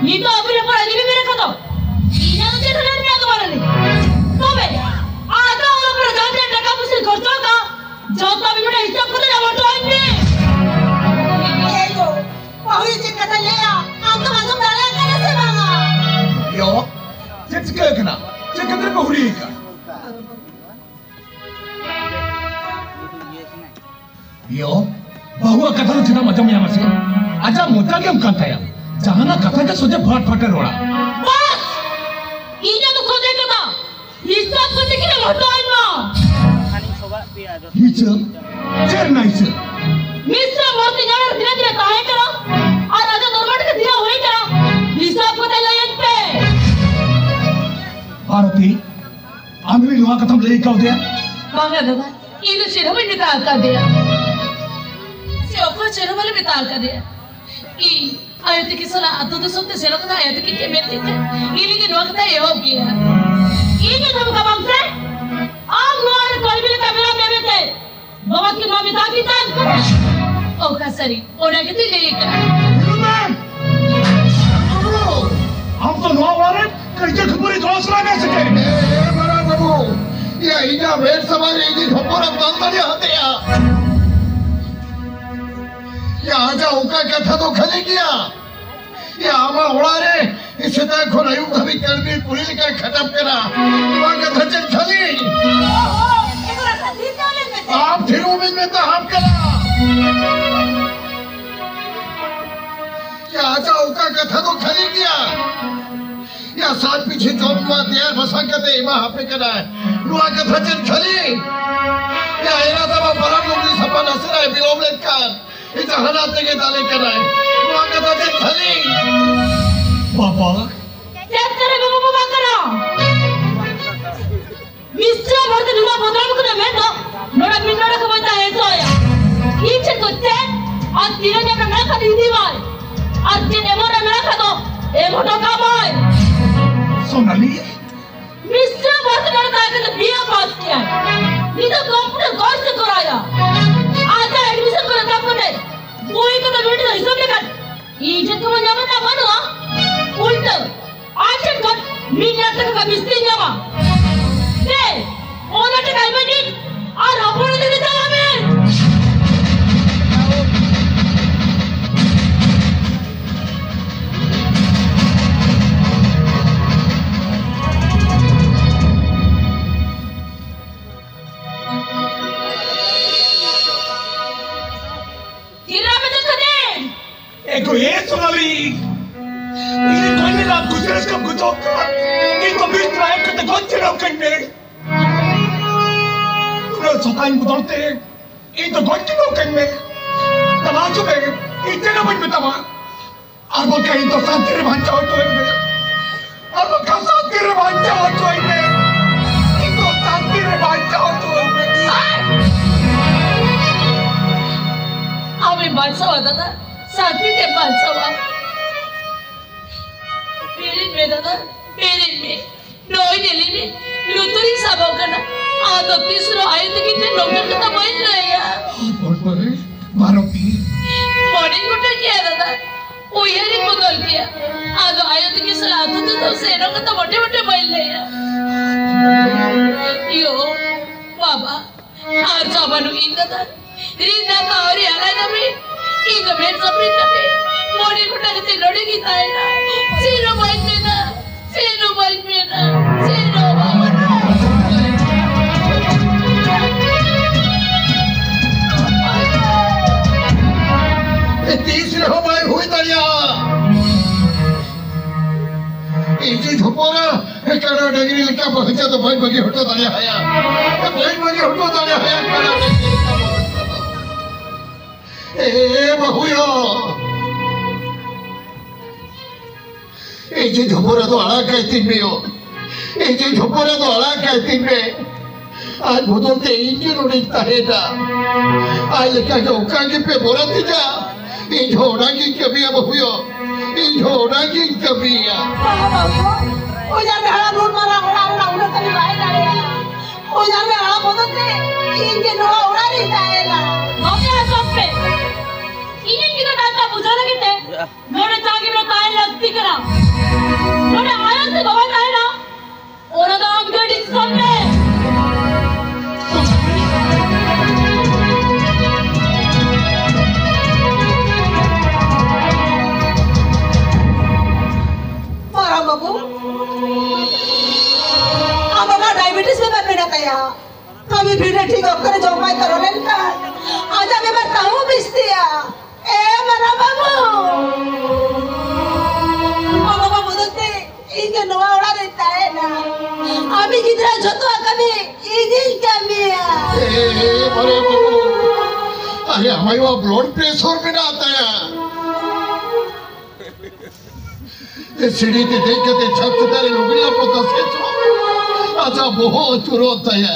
ᱱᱤᱛᱚᱜ ᱟᱹᱵᱤᱱ ᱦᱚᱯᱚᱱ ᱟᱹᱰᱤ ᱵᱤᱱ ᱢᱮᱱ ᱠᱟᱫᱚ᱾ ᱤᱧᱟᱹᱜ ᱫᱚ ᱪᱮᱫ ᱦᱚᱸ ᱞᱟᱹᱭ ᱨᱮᱱᱟᱜ ᱜᱮ ᱵᱟᱹᱱᱩᱜ ᱟᱹᱱᱤᱡ᱾ ᱛᱚᱵᱮ ᱟᱫᱚ ᱚᱞᱚᱜ ᱯᱟᱲᱦᱟᱜ ᱡᱟᱦᱟᱸ ᱛᱤᱱᱟᱹᱜ ᱴᱟᱠᱟ ᱯᱩᱭᱥᱟᱹ ᱠᱷᱚᱨᱪᱟ ᱟᱠᱟᱫ, ᱡᱚᱛᱚ ᱟᱹᱵᱤᱱ ᱱᱚᱰᱮ ᱦᱤᱥᱟᱹᱵ ᱠᱟᱛᱮ ᱧᱟᱢ ᱦᱚᱴᱚ ᱟᱹᱧ ᱯᱮ᱾ ᱮ ᱜᱚ, ᱵᱟᱹᱦᱩ ᱪᱮᱫ ᱠᱟᱛᱷᱟ ᱞᱟᱹᱭᱟ? ᱟᱢ ᱫᱚᱢ ᱟᱸᱡᱚᱢ ᱫᱟᱲᱮᱭᱟᱜ ᱠᱟᱱᱟ ᱥᱮ ᱵᱟᱝᱟ? ᱭᱚ, ᱪᱮᱫ ᱪᱤᱠᱟᱹ ᱟᱠᱟᱱᱟ? ᱪᱮᱫ ᱠᱷᱟᱹᱛᱤᱨ ᱯᱮ ᱦᱩᱨᱤ ᱟᱠᱟᱫ? ᱭᱚ, ᱵᱟᱹᱦᱩᱣᱟᱜ ᱠᱟᱛᱷᱟ ᱫᱚ ᱪᱮᱫᱟᱜ ᱮᱢ ᱟᱸᱡᱚᱢ ᱧᱟᱢᱟ ᱥᱮ? ᱟᱡᱟᱜ ᱢᱚᱪᱟ ᱜᱮ ᱚᱱᱠᱟᱱ ᱛᱟᱭᱟ᱾ ᱡᱟᱦᱟᱱᱟᱜ ᱠᱟᱛᱷᱟ ᱜᱮ ᱥᱚᱡᱷᱮ ᱯᱷᱟᱴ ᱯᱷᱟᱴ ᱮ ᱨᱚᱲᱟ᱾ ᱵᱟᱥ! ᱤᱧᱟᱹᱜ ᱫᱚ ᱥᱚᱡᱷᱮ ᱠᱟᱛᱷᱟ᱾ ᱦᱤᱥᱟᱹᱵ ᱠᱟᱛᱮ ᱜᱮ ᱦᱚᱴᱚ ᱟᱹᱧ ᱢᱟ᱾ ᱦᱤᱥᱟᱹᱵ? ᱪᱮᱫ ᱨᱮᱱᱟᱜ ᱦᱤᱥᱟᱹᱵ? ᱢᱤᱥᱨᱟ ᱢᱩᱨᱛᱤ ᱧᱟᱢ ᱨᱮ ᱛᱤᱱᱟᱹᱜ ᱫᱤᱱ ᱮ ᱛᱟᱦᱮᱸ ᱠᱟᱱᱟ ᱟᱨ ᱟᱡᱟᱜ ᱫᱚᱨᱢᱟ ᱴᱟᱠᱟ ᱛᱤᱱᱟᱹᱜ ᱦᱩᱭ ᱠᱟᱱᱟ, ᱦᱤᱥᱟᱹᱵ ᱠᱟᱛᱮ ᱞᱟᱹᱭᱟᱹᱧ ᱯᱮ᱾ ᱵᱷᱟᱨᱚᱛᱤ, ᱟᱢ ᱦᱚᱸ ᱱᱚᱣᱟ ᱠᱟᱛᱷᱟᱢ ᱞᱟᱹᱭ ᱠᱟᱣᱫᱮᱭᱟ? ᱵᱟᱝᱟ ᱫᱟᱫᱟ, ᱤᱧ ᱫᱚ ᱪᱮᱫ ᱦᱚᱸ ᱵᱟᱹᱧ ᱢᱮᱛᱟ ᱟᱠᱟᱫᱮᱭᱟ᱾ ᱥᱮ ᱚᱠᱚᱭ ᱪᱮᱫ ᱦᱚᱸ ᱵᱟᱞᱮ ᱢᱮᱛᱟ ᱟᱠᱟᱫᱮᱭᱟ᱾ ᱤᱧ ᱟᱭᱳ ᱛᱟᱹᱠᱤᱱ ᱥᱟᱞᱟᱜ ᱟᱹᱛᱩ ᱫᱤᱥᱚᱢ ᱛᱮ ᱥᱮᱱᱚᱜ ᱠᱟᱛᱷᱟ ᱟᱭᱳ ᱛᱟᱹᱠᱤᱱ ᱠᱤᱱ ᱢᱮᱱ ᱠᱮᱫ ᱠᱷᱟᱱ, ᱤᱧ ᱜᱮ ᱱᱚᱣᱟ ᱠᱟᱛᱷᱟᱭ ᱮᱦᱚᱵ ᱠᱮᱜᱼᱟ᱾ ᱤᱧ ᱜᱮ ᱫᱷᱚᱢᱠᱟ ᱵᱟᱢ ᱥᱮ? ᱟᱢ ᱱᱚᱣᱟ ᱨᱮ ᱠᱚᱞᱵᱤ ᱞᱮᱠᱟ ᱢᱮᱱᱟᱜ ᱢᱮ ᱢᱮᱱᱛᱮ ᱵᱟᱵᱟ ᱠᱤᱱ ᱢᱟ ᱢᱮᱛᱟ ᱠᱤᱱ ᱛᱟᱦᱮᱸ ᱠᱟᱱᱟ᱾ ᱚᱠᱟ ᱥᱟᱹᱨᱤ, ᱚᱱᱟ ᱜᱮᱛᱚᱧ ᱞᱟᱹᱭ ᱟᱠᱟᱫᱼᱟ᱾ ᱧᱮᱞ ᱢᱮ! ᱟᱢ ᱫᱚ ᱱᱚᱣᱟ ᱚᱲᱟᱜ ᱨᱮ ᱠᱟᱹᱭᱡᱟᱹ ᱠᱷᱟᱹᱯᱟᱹᱨᱤ ᱫᱚᱦᱚ ᱥᱟᱱᱟᱭᱮᱫ ᱢᱮᱭᱟ ᱥᱮ ᱪᱮᱫ? ᱮ, ᱢᱟᱨᱟᱝ ᱵᱟᱹᱵᱩ, ᱭᱟ, ᱤᱧᱟᱜ ᱢᱮᱫ ᱥᱟᱢᱟᱝ ᱨᱮ ᱤᱧᱤᱡ ᱦᱚᱯᱚᱱᱮᱢ ᱫᱟᱞ ᱫᱟᱲᱮ ᱟᱫᱮᱭᱟ? ᱭᱟ, ᱟᱡᱟᱜ ᱚᱱᱠᱟ ᱠᱟᱛᱷᱟ ᱫᱚ ᱠᱷᱟᱹᱞᱤ ᱜᱮᱭᱟ᱾ ᱭᱟ, ᱟᱢᱟᱜ ᱚᱲᱟᱜ ᱨᱮ ᱥᱮᱛᱟᱜ ᱠᱷᱚᱱ ᱟᱹᱭᱩᱵ ᱫᱷᱟᱹᱵᱤᱡ ᱠᱟᱹᱲᱢᱤ ᱠᱩᱲᱤ ᱞᱮᱠᱟᱭ ᱠᱷᱟᱴᱟᱜ ᱠᱟᱱᱟ᱾ ᱱᱚᱣᱟ ᱠᱟᱛᱷᱟ ᱪᱮᱫ ᱠᱷᱟᱹᱞᱤ? ᱟᱢ ᱛᱷᱤᱨ ᱢᱮ ᱢᱮᱛᱟ ᱟᱢ ᱠᱟᱱᱟ᱾ ᱭᱟ, ᱟᱡᱟᱜ ᱚᱱᱠᱟ ᱠᱟᱛᱷᱟ ᱫᱚ ᱠᱷᱟᱹᱞᱤ ᱜᱮᱭᱟ᱾ ᱭᱟ, ᱥᱟᱛ ᱯᱤᱪᱷᱤ ᱡᱚᱢ ᱧᱩᱣᱟᱜ ᱛᱮᱭᱟᱨ ᱵᱟᱥᱟᱝ ᱠᱟᱛᱮ ᱮᱢᱟ ᱦᱟᱯᱮ ᱠᱟᱱᱟᱭ᱾ ᱱᱚᱣᱟ ᱠᱟᱛᱷᱟ ᱪᱮᱫ ᱠᱷᱟᱹᱞᱤ? ᱭᱟ, ᱮᱨᱟ ᱛᱟᱢᱟ ᱯᱟᱨᱟᱵᱽ ᱞᱩᱜᱽᱲᱤ ᱥᱟᱯᱷᱟ ᱱᱟᱥᱮᱱᱟᱜ ᱮ ᱵᱤᱞᱚᱢ ᱞᱮᱱᱠᱷᱟᱱ ᱡᱟᱦᱟᱱᱟᱜ ᱛᱮᱜᱮ ᱫᱟᱞᱮ ᱠᱟᱱᱟᱭ᱾ ᱱᱚᱣᱟ ᱠᱟᱛᱷᱟ ᱪᱮᱫ ᱠᱷᱟᱹᱞᱤ? ᱵᱟᱵᱟ᱾ ᱪᱮᱫ ᱠᱟᱱᱟ ᱵᱟᱵᱟ, ᱵᱟᱵᱟ ᱠᱟᱱᱟ? ᱢᱤᱥᱴᱟᱨ ᱵᱷᱟᱨᱚᱛᱤ ᱱᱩᱱᱟᱹᱜ ᱵᱚᱫᱱᱟᱢ ᱠᱟᱱᱟ ᱢᱮᱱ ᱫᱚ ᱱᱚᱰᱮ ᱢᱤᱫ ᱱᱚᱰᱮ ᱠᱷᱚᱱ ᱵᱟᱹᱧ ᱛᱟᱦᱮᱸ ᱦᱚᱪᱚᱣᱟᱭᱟ᱾ ᱤᱧ ᱪᱮᱫ ᱠᱚ ᱪᱮᱫ? ᱟᱨ ᱛᱤᱱᱟᱹᱜ ᱧᱟᱢ ᱨᱮ ᱢᱮᱱᱟᱜ ᱠᱷᱟᱱ ᱤᱫᱤ ᱢᱟᱭ᱾ ᱟᱨ ᱪᱮᱫ ᱮᱢᱚᱜ ᱨᱮ ᱢᱮᱱᱟᱜ ᱠᱷᱟᱱ ᱫᱚ ᱠᱟᱛᱮ ᱱᱩᱭ ᱴᱷᱮᱱ ᱫᱚ ᱦᱤᱥᱟᱹᱵ ᱞᱮᱠᱷᱟᱱ ᱤᱧ ᱴᱷᱮᱱ ᱠᱷᱚᱱ ᱧᱟᱢᱚᱜ ᱨᱮᱱᱟᱜ ᱵᱟᱹᱱᱩᱜᱼᱟ᱾ ᱩᱞᱴᱟᱹ ᱟᱡ ᱴᱷᱮᱱ ᱠᱷᱚᱱ ᱢᱤᱫ ᱞᱟᱠᱷ ᱴᱟᱠᱟ ᱵᱤᱥᱛᱤᱧ ᱧᱟᱢᱟ᱾ ᱫᱮ, ᱚᱱᱟ ᱴᱟᱠᱟ ᱤᱢᱟᱹᱧ ᱢᱮ ᱟᱨ ᱦᱚᱯᱚᱱ ᱟᱹᱛᱤᱧ ᱫᱚ ᱪᱟᱞᱟᱜ ᱢᱮ᱾ ᱛᱤᱨᱮ ᱟᱯᱮ ᱫᱚ ᱠᱷᱟᱹᱫᱤᱢ? ᱮ ᱜᱚ, ᱮ ᱥᱳᱱᱟᱞᱤ, ᱤᱧ ᱜᱚᱡ ᱨᱮᱱᱟᱜ ᱠᱩᱥᱤ ᱨᱟᱹᱥᱠᱟᱹᱢ ᱜᱩᱡᱷᱟᱹᱣ ᱠᱟᱜ? ᱤᱧ ᱫᱚ ᱵᱤᱥ ᱴᱨᱟᱭᱮᱞ ᱠᱟᱛᱮ ᱜᱚᱡ ᱪᱷᱟᱰᱟᱣ ᱠᱟᱹᱧ ᱢᱮ᱾ ᱩᱱᱟᱹᱜ ᱥᱚᱛᱟᱧ ᱵᱚᱫᱚᱞ ᱛᱮ ᱤᱧ ᱫᱚ ᱜᱚᱡ ᱪᱷᱟᱰᱟᱣ ᱠᱟᱹᱧ ᱢᱮ᱾ ᱪᱟᱞᱟᱣ ᱦᱚᱪᱚ ᱢᱮ, ᱤᱧ ᱪᱮᱫ ᱦᱚᱸ ᱵᱟᱹᱧ ᱢᱮᱛᱟᱢᱟ᱾ ᱟᱨ ᱵᱟᱝᱠᱷᱟᱱ ᱤᱧ ᱫᱚ ᱥᱟᱱᱛᱤ ᱨᱮ ᱵᱟᱧᱪᱟᱣ ᱦᱚᱪᱚ ᱟᱹᱧ ᱢᱮ᱾ ᱟᱨ ᱵᱟᱝᱠᱷᱟᱱ ᱥᱟᱱᱛᱤ ᱨᱮ ᱵᱟᱧᱪᱟᱣ ᱦᱚᱪᱚ ᱟᱹᱧ ᱢᱮ᱾ ᱤᱧ ᱫᱚ ᱥᱟᱱᱛᱤ ᱨᱮ ᱵᱟᱧᱪᱟᱣ ᱦᱚᱪᱚ ᱟᱹᱧ ᱢᱮ᱾ ᱟᱢᱮᱢ ᱵᱟᱧᱪᱟᱣᱟ ᱫᱟᱫᱟ, ᱥᱟᱱᱛᱤ ᱛᱮᱢ ᱵᱟᱧᱪᱟᱣᱟ᱾ ᱵᱮᱨᱮᱫ ᱢᱮ ᱫᱟᱫᱟ, ᱵᱮᱨᱮᱫ ᱢᱮ᱾ ᱱᱚᱜᱼᱚᱭ ᱧᱮᱞᱮ ᱢᱮ, ᱞᱩᱛᱩᱨᱤᱧ ᱥᱟᱵᱚᱜ ᱠᱟᱱᱟ᱾ ᱟᱫᱚ ᱛᱤᱥ ᱨᱮᱦᱚᱸ ᱟᱭᱳ ᱛᱟᱹᱠᱤᱱ ᱴᱷᱮᱱ ᱱᱚᱝᱠᱟᱱ ᱠᱟᱛᱷᱟ ᱵᱟᱹᱧ ᱞᱟᱹᱭᱟ᱾ ᱵᱟᱹᱵᱩ, ᱵᱟᱨᱚᱛᱤ᱾ ᱢᱚᱱᱮᱧ ᱜᱚᱴᱟ ᱠᱮᱭᱟ ᱫᱟᱫᱟ, ᱩᱭᱦᱟᱹᱨᱤᱧ ᱵᱚᱫᱚᱞ ᱠᱮᱭᱟ᱾ ᱟᱫᱚ ᱟᱭᱳ ᱛᱟᱹᱠᱤᱱ ᱥᱟᱞᱟᱜ ᱟᱹᱛᱩ ᱛᱮᱫᱚ ᱥᱮᱱᱚᱜ ᱠᱟᱛᱷᱟ ᱢᱚᱴᱮ ᱢᱚᱴᱮ ᱵᱟᱹᱧ ᱞᱟᱹᱭᱟ᱾ ᱭᱳ, ᱵᱟᱵᱟ, ᱟᱨ ᱪᱟ ᱵᱟᱹᱱᱩᱜ ᱤᱧ ᱫᱟᱫᱟ᱾ ᱨᱤᱱ ᱫᱟᱠᱟ ᱟᱹᱣᱨᱤ ᱟᱞᱟᱭ ᱫᱷᱟᱹᱵᱤᱡ ᱤᱧ ᱫᱚ ᱢᱮᱫ ᱥᱟᱯᱲᱤ ᱠᱟᱛᱮ ᱢᱚᱬᱮ ᱜᱚᱴᱟ ᱠᱟᱛᱮ ᱱᱚᱰᱮ ᱜᱤᱧ ᱛᱟᱦᱮᱱᱟ᱾ ᱪᱮᱫ ᱦᱚᱸ ᱵᱟᱹᱧ ᱢᱮᱱᱟ, ᱪᱮᱫ ᱦᱚᱸ ᱵᱟᱹᱧ ᱢᱮᱱᱟ, ᱪᱮᱫ ᱦᱚᱸ ᱵᱟᱹᱧ ᱢᱮᱱᱟ᱾ ᱛᱤᱥ ᱨᱮᱦᱚᱸ ᱵᱟᱭ ᱦᱩᱭ ᱫᱟᱲᱮᱭᱟᱜᱼᱟ᱾ ᱤᱧᱤᱡ ᱦᱚᱯᱚᱱᱟ ᱠᱟᱰᱟ ᱰᱟᱹᱝᱨᱤ ᱞᱮᱠᱟ ᱵᱟᱧᱪᱟᱣ ᱫᱚ ᱵᱟᱹᱧ ᱵᱟᱹᱜᱤ ᱦᱚᱴᱚ ᱫᱟᱲᱮᱭᱟᱭᱟ᱾ ᱵᱟᱹᱧ ᱵᱟᱹᱜᱤ ᱦᱚᱴᱚ ᱫᱟᱲᱮᱭᱟᱭᱟ ᱠᱟᱰᱟ ᱰᱟᱹᱝᱨᱤ ᱞᱮᱠᱟ ᱵᱟᱧᱪᱟᱣ ᱫᱚ᱾ ᱮ ᱵᱟᱹᱦᱩᱭᱳ, ᱤᱧᱤᱡ ᱦᱚᱯᱚᱱᱟ ᱫᱚ ᱟᱲᱟᱜ ᱠᱟᱭ ᱛᱤᱧ ᱢᱮ ᱭᱳ᱾ ᱤᱧᱤᱡ ᱦᱚᱯᱚᱱᱟ ᱫᱚ ᱟᱲᱟᱜ ᱠᱟᱭ ᱛᱤᱧ ᱢᱮ᱾ ᱟᱡ ᱵᱚᱫᱚᱞ ᱛᱮ ᱤᱧ ᱜᱮ ᱱᱚᱰᱮᱧ ᱛᱟᱦᱮᱱᱟ᱾ ᱟᱡ ᱞᱮᱠᱟ ᱜᱮ ᱚᱱᱠᱟ ᱜᱮ ᱯᱮ ᱵᱚᱨᱟ ᱛᱤᱧᱟ᱾ ᱤᱧ ᱦᱚᱸ ᱚᱱᱟ ᱜᱤᱧ ᱠᱟᱹᱢᱤᱭᱟ ᱵᱟᱹᱦᱩᱭᱳ᱾ ᱤᱧ ᱦᱚᱸ ᱚᱱᱟ ᱜᱤᱧ ᱠᱟᱹᱢᱤᱭᱟ᱾ ᱵᱟᱵᱟ, ᱵᱟᱵᱟ, ᱚᱡᱟᱨ ᱨᱮ ᱦᱟᱲᱟᱢ ᱦᱚᱲ ᱢᱟᱨᱟᱝ ᱚᱲᱟᱜ ᱨᱮᱱᱟᱜ ᱩᱱᱟᱹᱜ ᱠᱟᱹᱢᱤ ᱵᱟᱭ ᱫᱟᱲᱮᱭᱟᱜᱼᱟ᱾ ᱚᱡᱟᱨ ᱨᱮ ᱦᱟᱲᱟᱢ ᱵᱚᱫᱚᱞ ᱛᱮ ᱤᱧ ᱜᱮ ᱱᱚᱣᱟ ᱚᱲᱟᱜ ᱨᱤᱧ ᱛᱟᱦᱮᱱᱟ᱾ ᱵᱟᱯᱮ ᱟᱸᱡᱚᱢ ᱯᱮ᱾ ᱤᱧ ᱱᱚᱰᱮ ᱡᱟᱸᱜᱮ ᱨᱮ ᱛᱟᱦᱮᱸ ᱞᱟᱹᱠᱛᱤ ᱠᱟᱱᱟ᱾ ᱱᱚᱰᱮ ᱟᱭᱳ ᱥᱮ ᱵᱟᱵᱟ ᱛᱟᱦᱮᱱᱟ, ᱚᱱᱟ ᱫᱚ ᱟᱢ ᱜᱮ decision ᱢᱮ᱾ ᱢᱟᱨᱟᱝ ᱵᱟᱹᱵᱩ, ᱟᱢ ᱵᱟᱵᱟ diabetes ᱵᱮᱢᱟᱨ ᱢᱮᱱᱟᱜ ᱛᱟᱭᱟ᱾ ᱠᱟᱹᱢᱤ ᱵᱷᱤᱲ ᱨᱮ ᱴᱷᱤᱠ ᱚᱠᱛᱚ ᱨᱮ ᱡᱚᱢ ᱵᱟᱭ ᱛᱚᱨᱟᱣ ᱞᱮᱱᱠᱷᱟᱱ ᱟᱡᱟᱜ ᱵᱮᱢᱟᱨ ᱛᱟᱦᱩᱸ ᱵᱤᱥᱛᱤᱜᱼᱟ᱾ ᱮ ᱢᱟᱨᱟᱝ ᱵᱟᱹᱵᱩ, ᱟᱢ ᱵᱟᱵᱟ ᱵᱚᱫᱚᱞ ᱛᱮ ᱤᱧ ᱫᱚ ᱱᱚᱣᱟ ᱚᱲᱟᱜ ᱨᱮᱧ ᱛᱟᱦᱮᱱᱟ᱾ ᱟᱢᱤᱡ ᱜᱤᱫᱽᱨᱟᱹ ᱡᱷᱚᱛᱚᱣᱟᱜ ᱠᱟᱹᱢᱤ ᱤᱧᱤᱧ ᱠᱟᱹᱢᱤᱭᱟ᱾ ᱮ, ᱮ, ᱢᱟᱨᱟᱝ ᱵᱟᱹᱵᱩ, ᱟᱨᱮ, ᱟᱢᱟᱭ ᱵᱟ blood pressure ᱢᱮᱱᱟᱜ ᱛᱟᱭᱟ᱾ ᱥᱤᱲᱤ ᱛᱮ ᱫᱮᱡ ᱠᱟᱛᱮ ᱪᱷᱟᱛ ᱪᱮᱛᱟᱱ ᱨᱮ ᱞᱩᱜᱽᱲᱤ ᱞᱟᱯᱚ ᱛᱟᱥᱮ ᱪᱚ᱾ ᱟᱪᱪᱷᱟ, ᱵᱚᱦᱚᱜ ᱟᱹᱪᱩᱨᱚᱜ ᱛᱟᱭᱟ᱾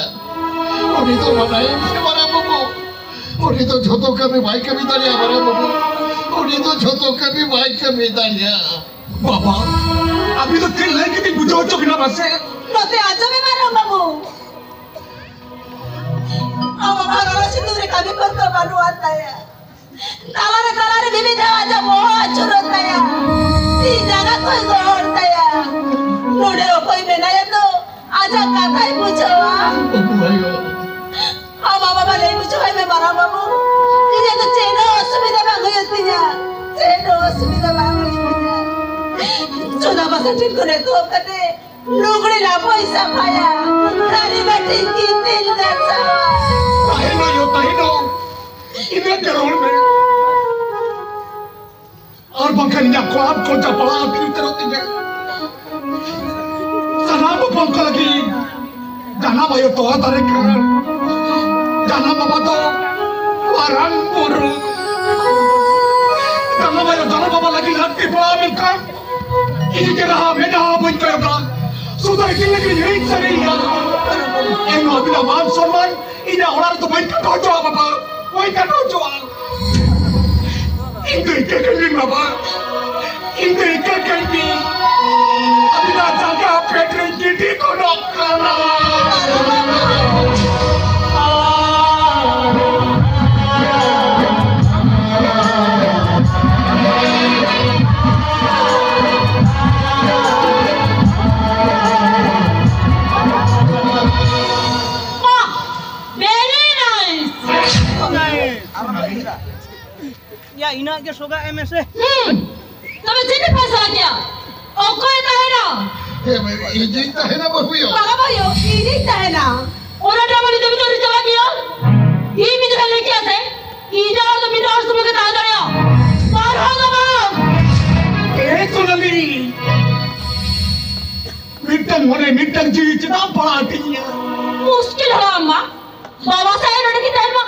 ᱩᱱᱤ ᱫᱚ ᱢᱟᱱᱟᱭᱮᱢ ᱥᱮ ᱢᱟᱨᱟᱝ ᱵᱟᱹᱵᱩ? ᱩᱱᱤ ᱫᱚ ᱡᱷᱚᱛᱚ ᱠᱟᱹᱢᱤ ᱵᱟᱭ ᱠᱟᱹᱢᱤ ᱫᱟᱲᱮᱭᱟᱜᱼᱟ, ᱢᱟᱨᱟᱝ ᱵᱟᱹᱵᱩ᱾ ᱩᱱᱤ ᱫᱚ ᱡᱷᱚᱛᱚ ᱠᱟᱹᱢᱤ ᱵᱟᱭ ᱠᱟᱹᱢᱤ ᱫᱟᱲᱮᱭᱟᱜᱼᱟ᱾ ᱵᱟᱵᱟ, ᱟᱹᱵᱤᱱ ᱫᱚ ᱪᱮᱫ ᱞᱟᱹᱭ ᱠᱟᱛᱮ ᱵᱩᱡᱷᱟᱹᱣ ᱦᱚᱪᱚ ᱠᱤᱱᱟ ᱢᱟᱥᱮ? ᱱᱚᱛᱮ ᱟᱸᱡᱚᱢ ᱢᱮ, ᱢᱟᱨᱟᱝ ᱵᱟᱹᱵᱩ᱾ ᱟᱢ ᱵᱟᱵᱟ ᱨᱚᱲ ᱥᱤᱛᱩᱝ ᱨᱮ ᱠᱟᱹᱢᱤ ᱯᱟᱹᱨᱠᱟᱹᱣ ᱵᱟᱹᱱᱩᱜ ᱟᱱ ᱛᱟᱭᱟ᱾ ᱛᱟᱞᱟᱨᱮ, ᱛᱟᱞᱟᱨᱮ ᱢᱤᱢᱤᱫ ᱫᱷᱟᱣ ᱟᱡᱟᱜ ᱵᱚᱦᱚᱜ ᱟᱹᱪᱩᱨᱚᱜ ᱛᱟᱭᱟ, ᱛᱤ ᱡᱟᱸᱜᱟ ᱠᱚᱭ ᱜᱚᱦᱚᱲ ᱛᱟᱭᱟ᱾ ᱱᱚᱰᱮ ᱚᱠᱚᱭ ᱢᱮᱱᱟᱭᱟ ᱫᱚ ᱟᱡᱟᱜ ᱠᱟᱛᱷᱟᱭ ᱵᱩᱡᱷᱟᱹᱣᱟ᱾ ᱟᱢ ᱵᱟᱵᱟ ᱞᱟᱹᱭ ᱵᱩᱡᱷᱟᱹᱣᱟᱭ ᱢᱮ ᱢᱟᱨᱟᱝ ᱵᱟᱹᱵᱩ, ᱤᱧᱟᱹᱜ ᱫᱚ ᱪᱮᱫ ᱦᱚᱸ ᱚᱥᱩᱵᱤᱫᱷᱟ ᱵᱟᱝ ᱦᱩᱭᱩᱜ ᱛᱤᱧᱟ, ᱪᱮᱫ ᱦᱚᱸ ᱚᱥᱩᱵᱤᱫᱷᱟ ᱵᱟᱝ ᱦᱩᱭᱩᱜ ᱛᱤᱧᱟ᱾ ᱪᱚᱸᱫᱟ ᱵᱟᱥᱟᱝ ᱴᱷᱮᱱ ᱠᱷᱚᱱ ᱮᱛᱚᱦᱚᱵ ᱠᱟᱛᱮ ᱞᱩᱜᱽᱲᱤ ᱞᱟᱯᱚᱭ ᱥᱟᱯᱷᱟᱭᱟ, ᱛᱷᱟᱹᱨᱤ ᱵᱟᱹᱴᱤ ᱜᱤᱛᱤᱞ ᱜᱟᱥᱟᱣᱟ᱾ ᱛᱟᱦᱮᱱᱚ ᱭᱳ, ᱛᱟᱦᱮᱱᱚ᱾ ᱤᱱᱟᱹᱜ ᱜᱮ ᱨᱚᱲ ᱢᱮ᱾ ᱟᱨ ᱵᱟᱝᱠᱷᱟᱱ ᱤᱧᱟᱹᱜ ᱠᱚᱲᱟᱢ ᱠᱚ ᱡᱟᱯᱲᱟᱣ ᱟᱹᱛᱠᱤᱨ ᱩᱛᱟᱹᱨᱚᱜ ᱛᱤᱧᱟ᱾ ᱥᱟᱱᱟᱢ ᱦᱚᱯᱚᱱ ᱠᱚ ᱞᱟᱹᱜᱤᱫ ᱡᱟᱱᱟᱢ ᱟᱭᱳ ᱛᱚᱣᱟ ᱫᱟᱨᱮ ᱠᱟᱱ, ᱡᱟᱱᱟᱢ ᱵᱟᱵᱟ ᱫᱚ ᱢᱟᱨᱟᱝ ᱵᱩᱨᱩ᱾ ᱡᱟᱱᱟᱢ ᱟᱭᱳ ᱡᱟᱱᱟᱢ ᱵᱟᱵᱟ ᱞᱟᱹᱜᱤᱫ ᱞᱟᱹᱠᱛᱤ ᱯᱟᱲᱟᱣ ᱞᱮᱱᱠᱷᱟᱱ ᱤᱧ ᱜᱮ ᱞᱟᱦᱟ ᱢᱮᱫᱦᱟ ᱵᱟᱹᱧ ᱠᱚᱭᱚᱜᱟ, ᱥᱩᱫᱷᱟᱹ ᱤᱫᱤ ᱞᱟᱹᱜᱤᱫ ᱦᱤᱨᱤᱡ ᱥᱟᱹᱨᱤᱭᱟ᱾ ᱮᱱᱦᱚᱸ ᱟᱹᱵᱤᱱᱟᱜ ᱢᱟᱱ ᱥᱚᱱᱢᱟᱱ ᱤᱧᱟᱹᱜ ᱚᱲᱟᱜ ᱨᱮᱫᱚ ᱵᱟᱹᱧ ᱠᱟᱴᱟᱣ ᱦᱚᱪᱚᱣᱟᱜᱼᱟ ᱵᱟᱵᱟ, ᱵᱟᱹᱧ ᱠᱟᱴᱟᱣ ᱦᱚᱪᱚᱣᱟᱜᱼᱟ᱾ ᱤᱧ ᱫᱚ ᱤᱠᱟᱹ ᱠᱟᱹᱧ ᱵᱤᱱ ᱵᱟᱵᱟ, ᱤᱧ ᱫᱚ ᱤᱠᱟᱹ ᱠᱟᱹᱧ ᱵᱤᱱ᱾ ᱟᱹᱵᱤᱱᱟᱜ ᱡᱟᱸᱜᱟ ᱯᱷᱮᱰ ᱨᱮᱧ ᱜᱤᱰᱤ ᱜᱚᱫᱚᱜ ᱠᱟᱱᱟ᱾ ᱜᱮ ᱥᱚᱜᱟ ᱮᱢ ᱢᱮᱥᱮ᱾ ᱦᱩᱸ᱾ ᱛᱚᱵᱮ ᱪᱮᱫ ᱯᱮ ᱯᱷᱟᱭᱥᱟᱞᱟ ᱠᱮᱭᱟ? ᱚᱠᱚᱭ ᱛᱟᱦᱮᱱᱟ? ᱦᱮᱸ, ᱤᱧᱤᱧ ᱛᱟᱦᱮᱱᱟ ᱵᱟᱹᱦᱩᱭᱟ᱾ ᱵᱟᱵᱟ ᱵᱟᱹᱦᱩᱭᱟ, ᱤᱧᱤᱧ ᱛᱟᱦᱮᱱᱟ᱾ ᱚᱱᱟ ᱰᱟᱵᱚᱞ ᱤᱧ ᱫᱚ ᱪᱟᱵᱟ ᱜᱮᱭᱟ᱾ ᱤᱧ ᱢᱤᱫ ᱫᱷᱟᱣ ᱞᱟᱹᱭ ᱠᱮᱭᱟ ᱥᱮ, ᱤᱧ ᱫᱚ ᱟᱨ ᱫᱚ ᱢᱤᱫ ᱦᱚᱲ ᱥᱩᱢᱩᱝ ᱜᱮ ᱛᱟᱦᱮᱸ ᱫᱟᱲᱮᱭᱟᱜᱼᱟ᱾ ᱵᱟᱨ ᱦᱚᱲ ᱫᱚ ᱵᱟᱝ᱾ ᱮ ᱥᱳᱱᱟᱞᱤ, ᱢᱤᱫᱴᱟᱝ ᱢᱚᱱᱮ, ᱢᱤᱫᱴᱟᱝ ᱡᱤᱣᱤ ᱪᱮᱫᱟᱜ ᱯᱟᱲᱟᱣ ᱦᱟᱹᱴᱤᱧᱟ? ᱢᱩᱥᱠᱤᱞ ᱦᱚᱲ ᱟᱢ ᱢᱟ᱾ ᱵᱟᱵᱟ ᱥᱟᱦᱮᱵ ᱱᱚᱰᱮ ᱠᱤᱱ ᱛᱟᱦᱮᱱ ᱢᱟ,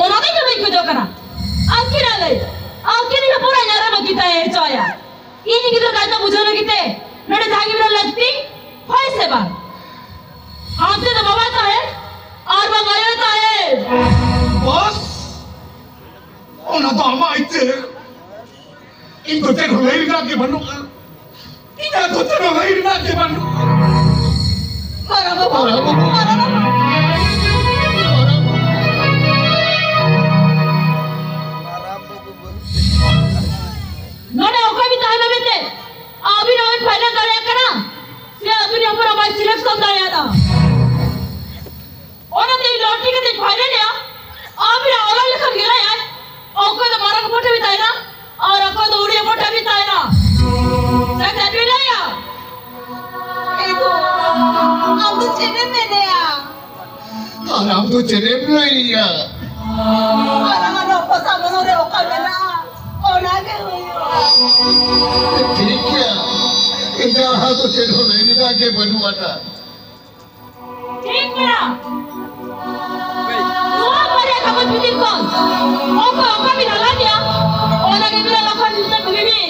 ᱚᱱᱟ ᱫᱚ ᱤᱧ ᱫᱚ ᱵᱟᱹᱧ ᱠᱷᱚᱡᱚᱜ ᱠᱟᱱᱟ᱾ ᱟᱹᱠᱤᱱᱟᱜ ᱞᱟᱹᱭ, ᱟᱹᱠᱤᱱ ᱦᱚᱯᱚᱱᱟᱜ ᱧᱮᱞ ᱨᱮ ᱵᱟᱹᱠᱤᱱ ᱛᱟᱦᱮᱸ ᱦᱚᱪᱚᱣᱟᱭᱟ᱾ ᱤᱧ ᱜᱤᱫᱽᱨᱟᱹ ᱠᱟᱛᱷᱟ ᱵᱩᱡᱷᱟᱹᱣ ᱞᱟᱹᱜᱤᱫ ᱛᱮ ᱱᱚᱰᱮ ᱡᱟᱦᱟᱸᱭ ᱜᱮ ᱢᱮᱱᱟᱜ ᱞᱟᱹᱠᱛᱤ, ᱦᱳᱭ ᱥᱮ ᱵᱟᱝ? ᱦᱟᱱᱛᱮ ᱫᱚ ᱵᱟᱵᱟ ᱛᱟᱦᱮᱸ ᱟᱨ ᱵᱟᱝ ᱟᱭᱳ ᱛᱟᱦᱮᱸ᱾ ᱵᱚᱥ, ᱚᱱᱟ ᱫᱚ ᱟᱢᱟᱜ ᱤᱪᱪᱷᱟᱹ᱾ ᱤᱧ ᱫᱚ ᱪᱮᱫ ᱦᱚᱸ ᱞᱟᱹᱭ ᱨᱮᱱᱟᱜ ᱜᱮ ᱵᱟᱹᱱᱩᱜᱼᱟ᱾ ᱤᱧᱟᱹᱜ ᱫᱚ ᱪᱮᱫ ᱦᱚᱸ ᱞᱟᱹᱭ ᱨᱮᱱᱟᱜ ᱜᱮ ᱵᱟᱹᱱᱩᱜᱼᱟ᱾ ᱢᱟᱨᱟᱝ ᱵᱟᱹᱵᱩ, ᱢᱟᱨᱟᱝ ᱵᱟᱹᱵᱩ᱾ ᱢᱟᱨᱟᱝ ᱵᱟᱹᱵᱩ᱾ ᱱᱚᱰᱮ ᱚᱠᱚᱭ ᱵᱤᱱ ᱛᱟᱦᱮᱱᱟ ᱢᱮᱱᱛᱮ ᱟᱹᱵᱤᱱ ᱦᱚᱸᱵᱤᱱ ᱯᱷᱟᱭᱱᱟᱞ ᱫᱟᱲᱮᱭᱟᱜ ᱠᱟᱱᱟ ᱥᱮ ᱟᱹᱵᱤᱱ ᱦᱚᱯᱚᱱ ᱦᱚᱸ ᱵᱟᱭ ᱥᱤᱞᱮᱠᱥᱚᱱ ᱫᱟᱲᱮᱭᱟᱫᱟ? ᱚᱱᱟᱛᱮ ᱤᱧ ᱞᱚᱴᱨᱤ ᱠᱟᱛᱮ ᱯᱷᱟᱭᱱᱟᱞ ᱮᱜᱼᱟ᱾ ᱟᱹᱵᱤᱱᱟᱜ ᱚᱞᱚᱜ ᱞᱮᱠᱷᱟᱱ ᱜᱮ ᱞᱟᱹᱭᱟᱭ, ᱚᱠᱚᱭ ᱫᱚ ᱢᱟᱨᱟᱝ ᱯᱟᱹᱴᱷᱩᱣᱟᱹ ᱵᱤᱱ ᱛᱟᱦᱮᱱᱟ ᱟᱨ ᱚᱠᱚᱭ ᱫᱚ ᱩᱲᱤᱭᱟ ᱯᱟᱹᱴᱷᱩᱣᱟᱹ ᱵᱤᱱ ᱛᱟᱦᱮᱱᱟ᱾ ᱥᱮ ᱪᱮᱫ ᱵᱤᱱ ᱞᱟᱹᱭᱟ? ᱮ ᱜᱳ, ᱟᱢ ᱫᱚ ᱪᱮᱫ ᱮᱢ ᱢᱮᱱᱮᱜᱼᱟ? ᱟᱨ ᱟᱢ ᱫᱚ ᱪᱮᱫ ᱮᱢ ᱞᱟᱹᱭᱮᱜᱼᱟ? ᱟᱨ ᱟᱢᱟᱜ ᱱᱚᱣᱟ ᱯᱚᱥᱟ ᱢᱚᱱᱚ ᱨᱮ ᱚᱠᱟ ᱢᱮᱱᱟᱜᱼᱟ, ᱚᱱᱟ ᱜᱮ ᱦᱩᱭᱩᱜᱼᱟ᱾ ᱴᱷᱤᱠ ᱜᱮᱭᱟ, ᱤᱧᱟᱹᱜ ᱦᱚᱸ ᱫᱚ ᱪᱮᱫ ᱦᱚᱸ ᱞᱟᱹᱭ ᱨᱮᱱᱟᱜ ᱜᱮ ᱵᱟᱹᱱᱩᱜ ᱟᱱᱟ᱾ ᱴᱷᱤᱠ ᱢᱮᱱᱟᱜᱼᱟ᱾ ᱱᱚᱣᱟ ᱵᱟᱨᱭᱟ ᱠᱟᱜᱚᱡᱽ ᱵᱷᱤᱛᱤᱨ ᱠᱷᱚᱱ ᱚᱠᱚᱭ ᱚᱠᱟ ᱵᱤᱱ ᱦᱟᱞᱟ ᱠᱮᱭᱟ, ᱚᱱᱟ ᱜᱮ ᱵᱤᱱ ᱞᱚᱠᱷᱚᱱ ᱧᱩᱛᱩᱢ ᱵᱷᱟᱹᱜᱤ ᱵᱤᱱ᱾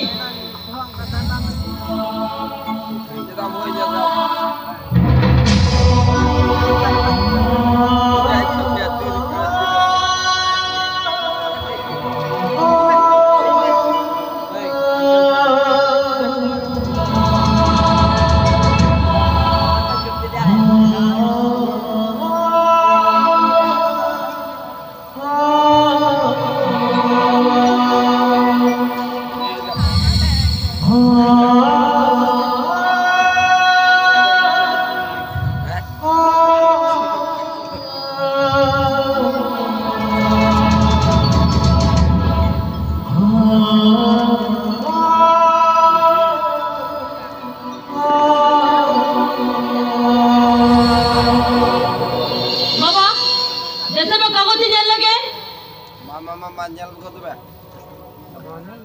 ᱢᱟ ᱧᱮᱞ ᱜᱚᱫ ᱢᱮ᱾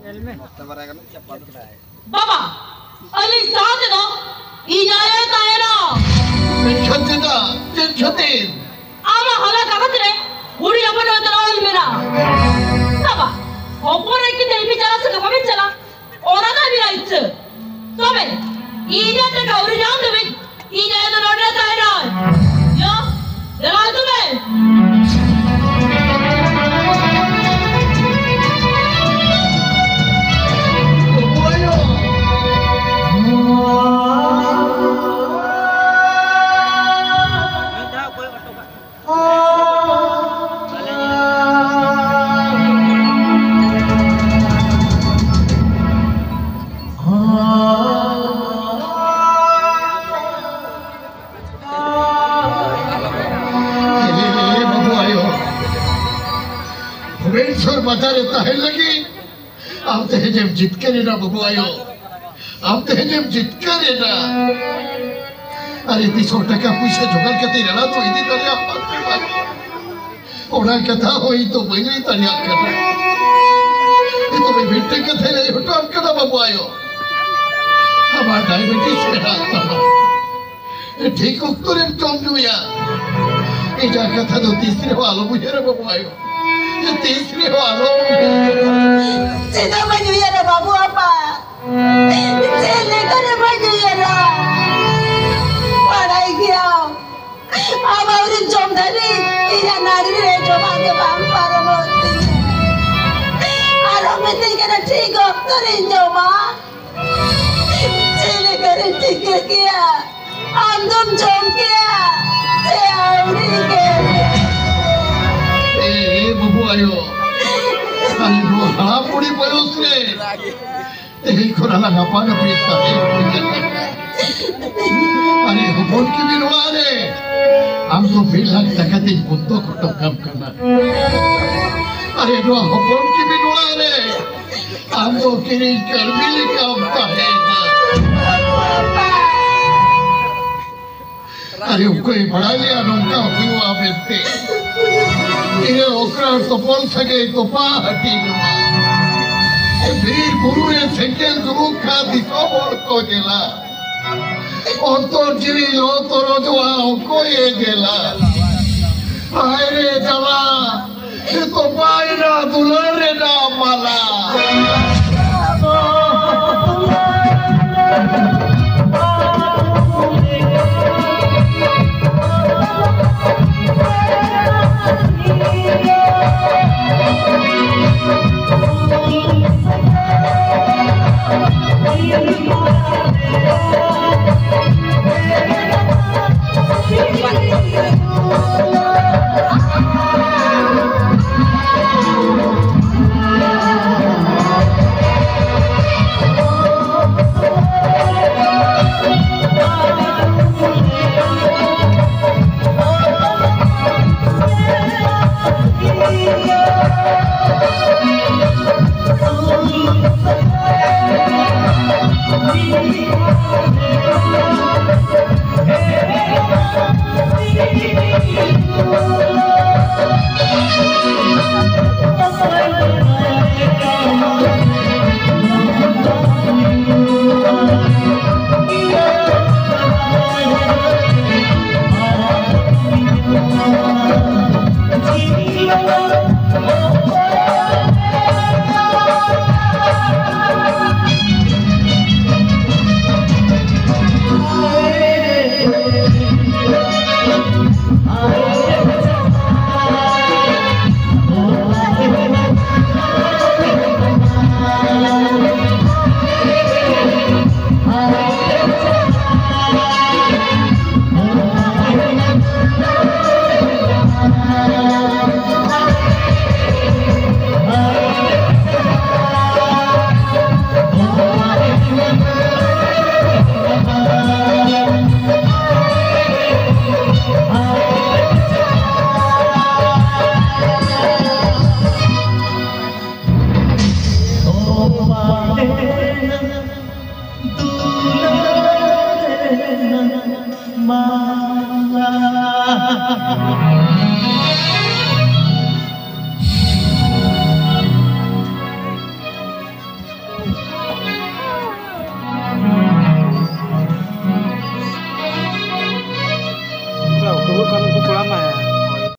ᱧᱮᱞ ᱢᱮ᱾ ᱱᱚᱛᱮ ᱵᱟᱨᱭᱟ ᱜᱟᱱ ᱪᱟᱯᱟᱫ ᱠᱟᱫᱟᱭ᱾ ᱵᱟᱵᱟ, ᱟᱹᱞᱤᱧ ᱥᱟᱶ ᱛᱮᱫᱚ ᱤᱧ ᱟᱭᱳᱭ ᱛᱟᱦᱮᱱᱟ᱾ ᱢᱮᱱᱠᱷᱟᱱ ᱪᱮᱫᱟᱜ? ᱪᱮᱫ ᱠᱷᱟᱹᱛᱤᱨ? ᱟᱢᱟᱜ ᱦᱚᱞᱟ ᱠᱟᱜᱚᱡᱽ ᱨᱮ ᱩᱱᱤ ᱦᱚᱯᱚᱱ ᱦᱚᱸ ᱚᱞ ᱢᱮᱱᱟᱜᱼᱟ᱾ ᱵᱟᱵᱟ, ᱦᱚᱯᱚᱱ ᱮ ᱠᱤ ᱛᱮᱦᱮᱧ ᱯᱮ ᱪᱟᱞᱟᱜ ᱥᱮ ᱜᱟᱯᱟ ᱵᱮᱱ ᱪᱟᱞᱟᱜ? ᱚᱱᱟ ᱫᱚ ᱟᱹᱵᱤᱱᱟᱜ ᱤᱪᱪᱷᱟᱹ᱾ ᱛᱚᱵᱮ ᱤᱧᱟᱹᱜ ᱴᱟᱠᱟ ᱟᱹᱣᱨᱤ ᱧᱟᱢ ᱫᱷᱟᱹᱵᱤᱡ ᱤᱧ ᱟᱭᱳ ᱫᱚ ᱱᱚᱰᱮ ᱛᱟᱦᱮᱱᱟᱭ᱾ ᱭᱚ, ᱫᱮᱞᱟ ᱦᱤᱡᱩᱜ ᱢᱮ᱾ ᱮ ᱵᱟᱹᱵᱩ ᱟᱭᱳ, ᱵᱷᱩᱵᱮᱱᱥᱚᱨ ᱵᱟᱡᱟᱨ ᱨᱮ ᱛᱟᱦᱮᱱ ᱞᱟᱹᱜᱤᱫ ᱟᱢ ᱛᱮᱦᱮᱧᱮᱢ ᱡᱤᱛᱠᱟᱹᱨ ᱮᱱᱟ ᱵᱟᱹᱵᱩ ᱟᱭᱳ, ᱟᱢ ᱛᱮᱦᱮᱧᱮᱢ ᱡᱤᱛᱠᱟᱹᱨ ᱮᱱᱟ᱾ ᱟᱨ ᱛᱤᱥ ᱦᱚᱸ ᱴᱟᱠᱟ ᱯᱩᱭᱥᱟᱹ ᱡᱚᱜᱟᱲ ᱠᱟᱛᱮ ᱨᱟᱲᱟ ᱛᱚ ᱤᱫᱤ ᱫᱟᱲᱮᱭᱟᱜ ᱵᱟᱝ ᱯᱮ ᱵᱟᱝ᱾ ᱚᱱᱟ ᱠᱟᱛᱷᱟ ᱦᱚᱸ ᱤᱧ ᱫᱚ ᱵᱟᱹᱧ ᱞᱟᱹᱭ ᱫᱟᱲᱮᱭᱟᱜ ᱠᱟᱱᱟ᱾ ᱤᱧ ᱫᱚ ᱢᱤᱫᱴᱮᱱ ᱠᱟᱛᱷᱟᱧ ᱞᱟᱹᱭ ᱦᱚᱴᱚ ᱟᱢ ᱠᱟᱱᱟ ᱵᱟᱹᱵᱩ ᱟᱭᱳ, ᱟᱢᱟᱜ ᱰᱟᱭᱟᱵᱮᱴᱤᱥ ᱢᱮᱱᱟᱜ ᱛᱟᱢᱟ᱾ ᱴᱷᱤᱠ ᱚᱠᱛᱚ ᱨᱮᱢ ᱡᱚᱢ ᱧᱩᱭᱟ᱾ ᱮᱴᱟᱜ ᱠᱟᱛᱷᱟ ᱫᱚ ᱛᱤᱥ ᱨᱮᱦᱚᱸ ᱟᱞᱚᱢ ᱩᱭᱦᱟᱹᱨᱟ ᱵᱟᱹᱵᱩ ᱟᱭᱳ, ᱛᱤᱥ ᱨᱮᱦᱚᱸ ᱟᱞᱚᱢ ᱩᱭᱦᱟᱹᱨᱟ᱾ ᱪᱮᱫᱟᱜ ᱵᱟᱹᱧ ᱩᱭᱦᱟᱹᱨᱟ ᱵᱟᱹᱵᱩ ᱟᱯᱟ? ᱪᱮᱫ ᱞᱮᱠᱟᱨᱮ ᱵᱟᱹᱧ ᱩᱭᱦᱟᱹᱨᱟ? ᱵᱟᱲᱟᱭ ᱜᱮᱭᱟᱢ, ᱟᱢ ᱟᱹᱣᱨᱤ ᱡᱚᱢ ᱫᱷᱟᱹᱵᱤᱡ ᱤᱧᱟᱜ ᱱᱟᱹᱰᱨᱤ ᱨᱮ ᱡᱚᱢᱟᱜ ᱜᱮ ᱵᱟᱝ ᱯᱟᱨᱚᱢᱚᱜ ᱛᱤᱧᱟ᱾ ᱟᱨᱦᱚᱸ ᱢᱤᱛᱟᱹᱧ ᱠᱟᱱᱟ ᱴᱷᱤᱠ ᱚᱠᱛᱚ ᱨᱤᱧ ᱡᱚᱢᱟ᱾ ᱪᱮᱫ ᱞᱮᱠᱟᱨᱮ ᱴᱷᱤᱠᱟᱹ ᱠᱮᱭᱟ? ᱟᱢ ᱫᱚᱢ ᱡᱚᱢ ᱠᱮᱭᱟ ᱥᱮ ᱟᱹᱣᱨᱤ ᱜᱮ? ᱮ, ᱮ, ᱵᱟᱹᱵᱩ ᱟᱭᱳ, ᱟᱞᱮ ᱱᱚᱣᱟ ᱦᱟᱲᱟᱢ ᱵᱩᱲᱦᱤ ᱵᱚᱭᱚᱥ ᱨᱮ ᱛᱮᱦᱮᱧ ᱠᱷᱚᱱ ᱟᱞᱟᱝ ᱟᱯᱟᱱ ᱟᱹᱯᱤᱱ ᱛᱟᱦᱮᱸ ᱦᱩᱭ ᱟᱠᱟᱱᱟ᱾ ᱟᱨᱮ ᱦᱚᱯᱚᱱ ᱠᱤᱢᱤᱱ ᱚᱲᱟᱜ ᱨᱮ ᱟᱢ ᱫᱚ ᱢᱤᱫ ᱞᱟᱠᱷ ᱴᱟᱠᱟ ᱛᱮᱧ ᱵᱚᱱᱫᱚᱠ ᱦᱚᱴᱚ ᱠᱟᱢ ᱠᱟᱱᱟ᱾ ᱟᱨᱮ ᱱᱚᱣᱟ ᱦᱚᱯᱚᱱ ᱠᱤᱢᱤᱱ ᱚᱲᱟᱜ ᱨᱮ ᱟᱢ ᱫᱚ ᱠᱤᱨᱤᱧ ᱠᱟᱹᱲᱢᱤ ᱞᱮᱠᱟᱢ ᱛᱟᱦᱮᱸᱭᱮᱱᱟ᱾ ᱟᱨᱮ ᱚᱠᱚᱭ ᱵᱟᱲᱟᱭ ᱞᱮᱭᱟ ᱱᱚᱝᱠᱟ ᱦᱩᱭᱩᱜᱼᱟ ᱢᱮᱱᱛᱮ? ᱤᱧ ᱚᱠᱨᱟᱲ ᱛᱚᱯᱚᱞ ᱥᱟᱹᱜᱟᱹᱭ ᱛᱚᱯᱟ ᱦᱟᱹᱴᱤᱧᱚᱜᱼᱟ᱾ ᱵᱤᱨ ᱵᱩᱨᱩ ᱨᱮ ᱥᱮᱸᱜᱮᱞ ᱡᱩᱞᱩᱜ ᱠᱷᱟᱱ ᱫᱤᱥᱚᱢ ᱦᱚᱲ ᱠᱚ ᱧᱮᱞᱟ᱾ ᱚᱱᱛᱚᱨ ᱡᱤᱣᱤ ᱞᱚ ᱛᱚᱨᱚᱡᱚᱜᱼᱟ, ᱚᱠᱚᱭᱮ ᱧᱮᱞᱟ? ᱦᱟᱭ ᱨᱮ ᱡᱟᱞᱟ, ᱛᱚᱯᱟᱭᱮᱱᱟ ᱫᱩᱞᱟᱹᱲ ᱨᱮᱱᱟᱜ ᱢᱟᱞᱟ᱾